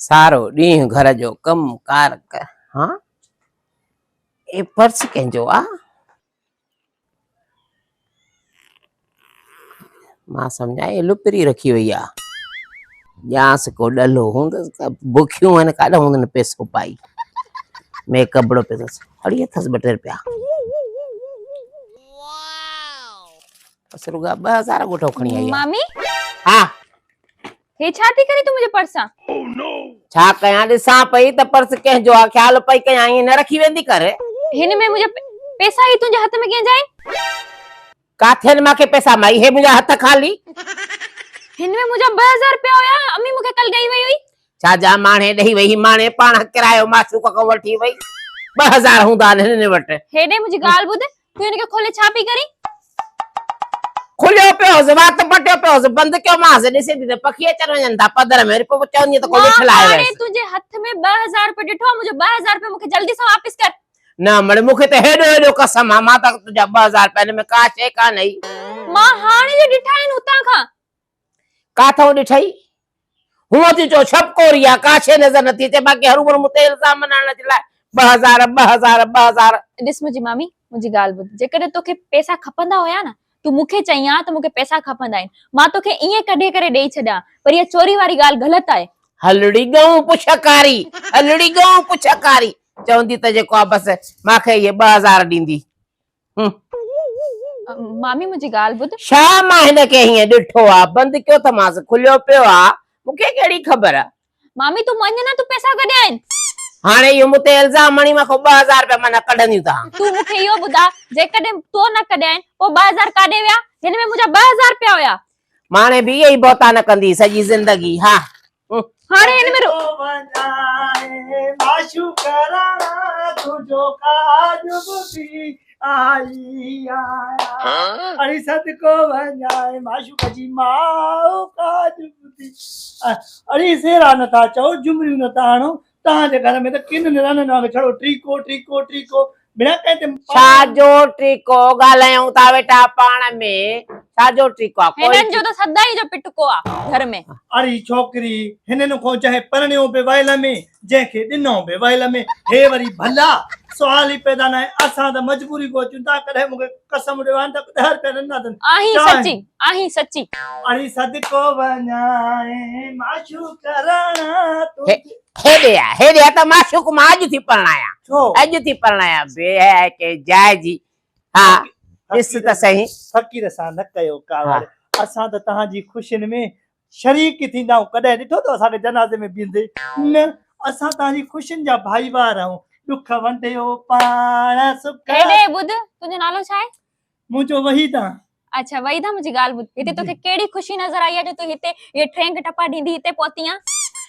سارو ڏينهن گهر جو ڪم ڪار ڪر ها اي پرس ڪنهن جو آ مان سمجهان اي لپري رکي وئي آ ڄانس ڪو ڏلو هوندس ته بکيون آهن ڪاڏا هوندن پيسو پائي ميڪ اپ پيسو اڙي اٿس ٻه ٽي روپيا بس رڳا 2000 ڳوٺو کڻي آئي آ مامي ها هي ڇا ٿي ڪرين تون منهنجي پرس سان؟ ڇا ڪيان ڏسان پئي ته پرس ڪنهن جو آ خيال پئي ڪيان ائين نه رکي ويندي ڪر. هن ۾ منهنجا پيسا هي تنهنجي هٿ ۾ ڪيئن جا آهن؟ ڪاٿي آهن مان کي پيسا مائي هي منهنجا هٿ خالي. هن ۾ منهنجا 2000 رپيا هيا امي مون کي ڪل ڏئي وئي هئي. ڇا جا ماڻهي ڏئي وئي ماڻهي پاڻ ڪرايو معشوق کان وٺي وئي 2000 هوندا آهن هنن وٽ. هيڏي منهنجي ڳالهه ٻڌ تون هن کي کولي ڇا پئي ڪرين؟ کليو پيو هوس، وات پٽيو پيو هوس، بند ڪيومانس، ڏسي ٿي ته پکي اچن وڃن ٿا پڌر ۾، وري پوء چوندينء ته ڪو مان ويٺل آيو هاڻي هيس. تنهنجي هٿ ۾ 2000 روپيه ڏٺو آهي، منهنجو 2000 روپيه مون کي جلدي سان واپس ڪر. نه مڙي، مون کي ته هيڏو هيڏو قسم آهي، مان ته تنهنجا 2000 روپيا هن ۾ ڪا شيء ڪانه هئي. مان هاڻي جو ڏٺا آهن هتان کان. ڪاٿئون ڏٺئي؟ هونء ٿي چئو ڇپڪوري آ، ڪا شيء نظر نٿي اچي، باقي هروڀرو مون تي الزام هڻڻ جي لاء 2000، 2000، 2000. ڏس منهنجي مامي، منهنجي ڳالهه ٻڌ، جيڪڏهن توکي پئسا کپندا هيا نه، تون مون کي چئين ها ته مون کي پئسا کپندا آهن، مان توکي ائين ڪڍي ڪري ڏيئي ڇڏيان، پر اها چوري واري ڳالهه غلط آهي. هلڙي ڳئون پڇ ڪاري، هلڙي ڳئون پڇ ڪاري، چوندي ته جيڪو آ بس مان کي اهي 2000 ڏيندي. مامي منهنجي ڳالهه ٻڌ. ڇا مان هن کي هيئن ڏٺو آ، بند ڪيو ٿمانس، کليو پيو آ، مون کي ڪهڙي خبر. مامي تون مڃ نه تون پئسا ڪڍيا آهن. هاڻي اهو مون تي الزام هڻي مان کان 2000 رپيا معنيٰ ڪڍنديون تهان. تون مون کي اهو ٻڌاء جيڪڏهن تو نه ڪڍيا آهن پوء 2000 ڪاڏي ويا؟ هن ۾ منهنجا 2000 رپيا هيا. ماڻي به اهي ئي بهتان ڪندي سڄي زندگي ها. هاڻي هن ۾ وڃائي معشوق راڻا تنهنجو ڪاڄ ٻڌي آئي آهيان اڙي صدقو وڃائي معشوق جي ماء ڪاڄ ٻڌي اڙي سيرا نٿا چئو جمريون نٿا هڻو توهان جي گهر ۾ ته ڪن نرانن وانگر ڇڙو ٽيڪو ٽيڪو ٽيڪو بنا ڪنهن تي ڇا جو ٽيڪو ڳالهايون ٿا ويٺا پاڻ ۾ ڇا جو ٽيڪو آ ڪوئي هنن جو ته سدا ئي جو پٽڪو آ گهر ۾. اڙي ڇوڪري هنن کان جنهن پرڻيو به ويل ۾ جنهن کي ڏنو به ويل ۾ هي وري ڀلا سوال ئي پيدا ناهي اسان ته مجبوري ڪو اچون ٿا ڪڏهن مون کي قسم ڏيو آهن ته 10 رپيا ڏنا اٿن آهين سچي آهين سچي. اڙي صدقو وڃائين معشوق راڻا تنهنجي. هيڏي آ هيڏي آ ته معشوق مان اڄ ٿي پرڻايان ڇو؟ اڄ ٿي پرڻايان بي حيائي ڪنهن جاء جي ها ڏس ته سهي. فقير سان نه ڪيو ڪاوڙ اسان ته توهان جي خوشين ۾ شريڪ ٿيندا آهيون ڪڏهن ڏٺو اٿو اسان کي جنازي ۾ بيهندي نه اسان توهان جي خوشين جا ڀائيوار آهيون ڏک ونڊيو پاڻ سک. هيڏي ٻڌ تنهنجو نالو ڇا آهي؟ منهنجو وحيد آ. اڇا وحيد آ منهنجي ڳالهه ٻڌ هتي توکي ڪهڙي خوشي نظر آئي آ جو تون هتي اهي ٺرينگ ٽپا ڏيندي هتي پهتي آن.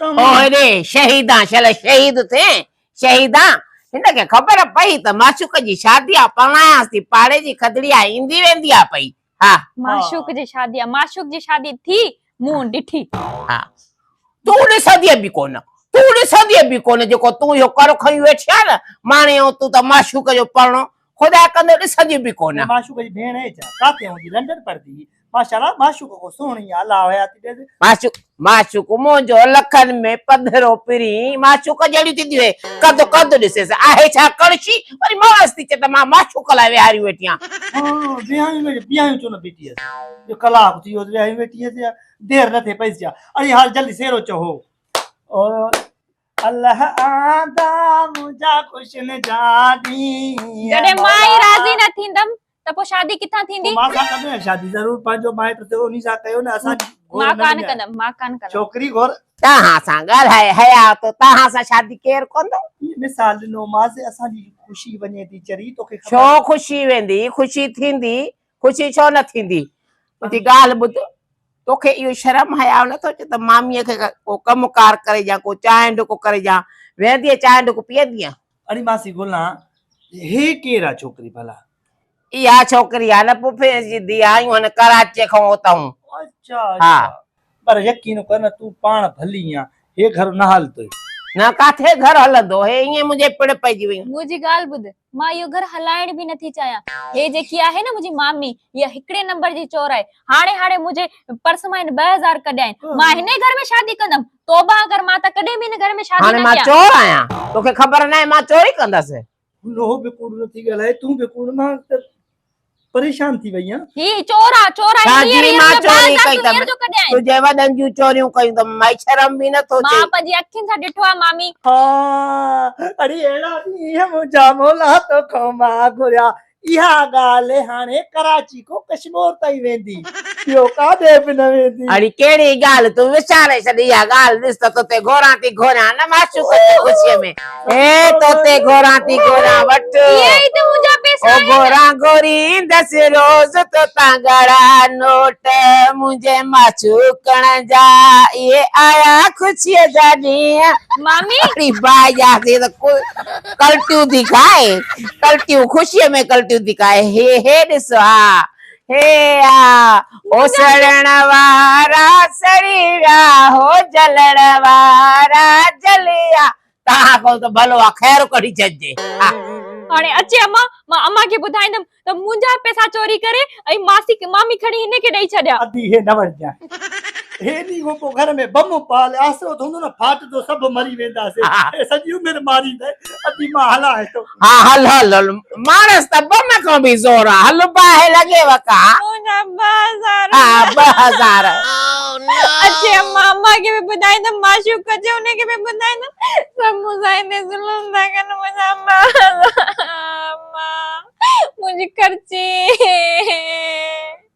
او هيڏي شهيد آن شل شهيد ٿين شهيد آن هن کي خبر پئي ته معشوق جي شادي آ پرڻايانس ٿي پاڙي جي کدڙي آ ايندي ويندي آ پئي ها. معشوق جي شادي آ معشوق جي شادي ٿي مون ڏٺي. ها تون ڏسندينء به ڪونه تون ڏسندينء به ڪونه جيڪو تون اهو ڪر کنيون ويٺي آن نه ماڻي ۽ تون ته معشوق جو پرڻو خدا ڪندو ڏسندينء به ڪونه. معشوق جي ڀيڻ اهي ڇا ڪاٿي هوندي لنڊن پڙهندي هئي ماشاءالله معشوق کان سهڻي آ الله حياتي ڏيس. معشوق معشوق منهنجو لکن ۾ پڌرو پرين معشوق جهڙيون ٿينديون اهي قد قد ڏسيس آهي ڇا ڪڙشي وري ماڻس ٿي چئي ته مان معشوق لاء ويهاريون ويٺي آهيان. ها ويهايون ويٺي بيهايون ڇو نه بيٺي هيس جو ڪلاڪ ٿي ويو ويهايون ويٺي هيس دير نه ٿئي پئس جا اڙي هال جلدي سيرو چئو او الله آندا منهنجا خوشين جا ڏينهن جڏهن مان ئي راضي نه ٿيندم ته پوء شادي ڪٿان ٿيندي؟ پوء مان سان ڪندو يا شادي ضرور پنهنجو مائٽ ٿيو انهي سان ڪيو نه اسان جي گهر مان نه ڪانه وڃايو. ڪندم مان ڪانه ڪندم. ڇوڪري گهر. تهان سان ڳالهائي حياء ٿو تهان سان شادي ڪير ڪندو؟ هي مثال ڏنو مانس اسان جي خوشي وڃي ٿي چري توکي خبر. ڇو خوشي ويندي خوشي ٿيندي خوشي ڇو نه ٿيندي منهنجي ڳالهه ٻڌ توکي اهو شرم حياء نه ٿو اچي ته ماميء کي ڪو ڪم ڪار ڪري ڏيان ڪو چانهه ڍڪ ڪري ڏيان ويهندينء چانهه ڍڪ پيئندينء؟ اڙي ماسي گلان هي ڪير آ ڇوڪري ڀلا؟ اها ڇوڪري آ نه پڦيء جي ڌيء آيون هن ڪراچيء کان اتئون. اڇا اڇا پر يقين ڪر نه تون پاڻ ڀلي آن هي گهر نه هلندوئي. نه ڪاٿي گهر هلندو هي ائين منهنجي پڙ پئجي ويون. منهنجي ڳالهه ٻڌ، مان اهو گهر هلائڻ به نٿي چاهيان. هي جيڪي آهي نه منهنجي مامي، اها هڪڙي نمبر جي چور آهي. هاڻي هاڻي منهنجي پرس مان هن 2000 ڪڍيا آهن. مان هن ئي گهر ۾ شادي ڪندم. توبهه ڪر مان ته ڪڏهن به هن گهر ۾ شادي هاڻي نه مان ڪيان. چور آهيان، توکي خبر ناهي مان چوري ڪندس. هو به ڪوڙ نٿي ڳالهائي، تون به ڪوڙ، مان ته پريشان ٿي وئي آهيان. هي چور آ، چور آ، ڇا هينئر جي هينئر مان منهنجا ٻه چوري هزار ڪئي تون اٿم؟ هينئر جو ڪڍيا آهن. تنهنجي وڏن جون چوريون ڪيون اٿم، مائي شرم به نٿو مان اچي. پنهنجي اکين سان ڏٺو آ مامي. ها اڙي اهڙا ڏينهن منهنجا مولا توکان مان گهريا. اها ڳالهه هاڻي ڪراچي کان ڪشمور تائين ويندي، ٻيو ڪاڏي به نه ويندي. اڙي ڪهڙي ڳالهه تون وساري ڇڏ اها ڳالهه، ڏس ته توتي گهوران ٿي گهوريان نه معشوق جي خوشيء ۾. هي توتي گهوران ٿي گهوريان وٺ. اهي ئي ته منهنجا پئسا او آهن. گهوران گهوريندس روز توتان ڳاڙها نوٽ منهنجي معشوقڻ جا اهي آيا خوشيء جا ڏينهن. مامي. اڙي باهه جا سي ته ڪلٽيون ٿي کائي، ڪلٽيون خوشيء ۾ ڪلٽيون ٿي کائي. هي هي ڏس ها هي آ او سڙڻ وارا سڙي ويا هو جلڻ وارا جليا. توهان کان ته ڀلو آ خير ڪڍي ڇڏجي. ها. هاڻي اچي اما، مان اما کي ٻڌائيندم ته منهنجا پئسا چوري ڪري ۽ ماسي مامي کڻي هن کي ڏئي ڇڏيا. ادي هي نه وڃجانء. هي ڏينهن کان پوء گهر ۾ بم پال آسرو ته هوندو نه ڦاٽندو سڀ مري وينداسين. هي سڄي عمر ماريندء. ادي مان هلان ٿو. ها هل هل هل ماڻس ته بم کان به زور آ. هل باهه لڳيو ڪا. منهنجا 2000. ها 2000. اچي اما، اما کي به ٻڌائيندم، معشوق اچي ان کي به ٻڌائيندم. سڀ مون سان هتي ظلم ٿا ڪن. منهنجا 2000 اما منهنجي خرچي.